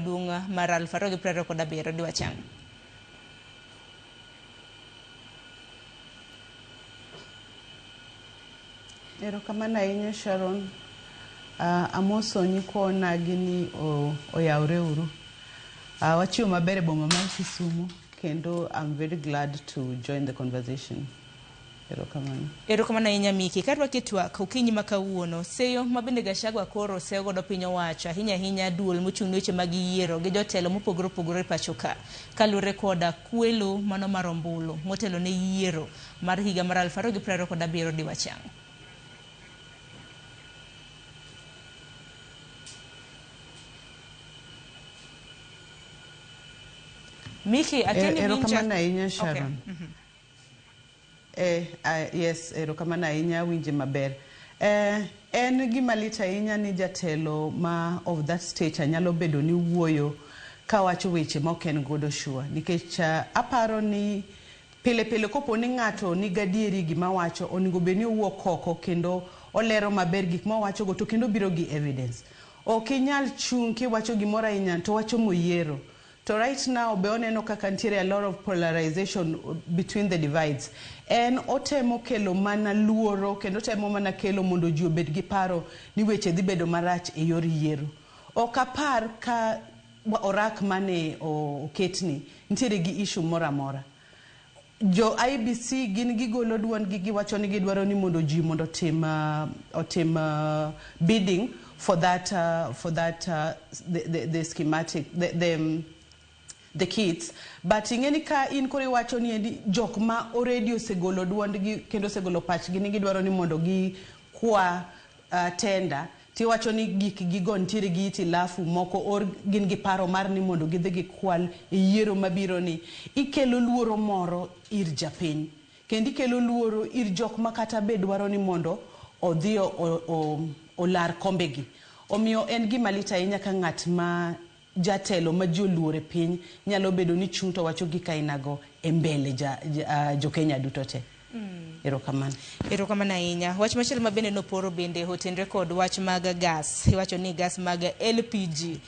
maduong' mar 2027 diwachang'. Erokamano ahinya, Sharon. Amoso nyikwa onagi ni oyawre uru. Wachiewo maber e boma mar Kisumu kendo I'm very glad to join the conversation. Erokamano. Erokamano ahinya, Miki. Karwaki e twak okinyi ma kawuono, seyo ma bende Gachagua koro seyo godo piny owacho, ahinya ahinya duol mochung' ne weche mag yiero gi jotelo mopogore opogore e pacho ka, kaluwore koda kwelo mano mar ombulu motelo ne yiero mar higa mar 2027 diwachang'. Miki, akeni winja. Erokamano ahinya, Sharon. Okay. Yes, erokamano ahinya, winje maber. En gima lit ahinya ni jatelo ma of that stature nyalo bedo ni wuoyo kawacho weche ma ok en godo sure. Nikech aparo ni pile pile kopo ni ng'ato ni gadieri gima wacho, onego bed ni owuok oko kendo olero maber gik ma owachogo to kendo biro gi evidence. Ok inyal chung' kiwacho gimoro ahinya to wachomo yiero. To right now be oneno kaka nitiere a lot of polarization between the divides. En otemo kelo mana luoro kendo otemo mana kelo mondo ji obed gi paro ni weche dhi bedo marach e yor yiero. Ok apar ka orak mane oketni nitiere gi issue moro amora. Jo IEBC gin gigolo duondgi, giwacho ni gidwaro ni mondo ji mondo otim bidding for that, the schematic, the kits. But ing'e ni ka in koro iwacho ni endi jok ma already osegolo duondgi kendo osegolo pachgi ni gidwaro ni mondo gikwa tender, tiwacho ni gik gigo nitiere gi hitilafu moko or gin gi paro mar ni mondo gidhi gikwal e yiero mabiro ni ikelo luoro moro ir japiny kendo ikelo luoro ir jok ma kata be dwaro ni mondo odhi olar kombegi. Omiyo en gima lit ahinya ka ng'at ma jatelo ma ji oluoro e piny nyalo bedo ni chung' to wacho gik ainago e mbele jo Kenya duto te. Erokamano. Erokamano ahinya. Wach machielo ma bende noporo bende otenre kod wach mag gas. Iwacho ni gas mag LPG.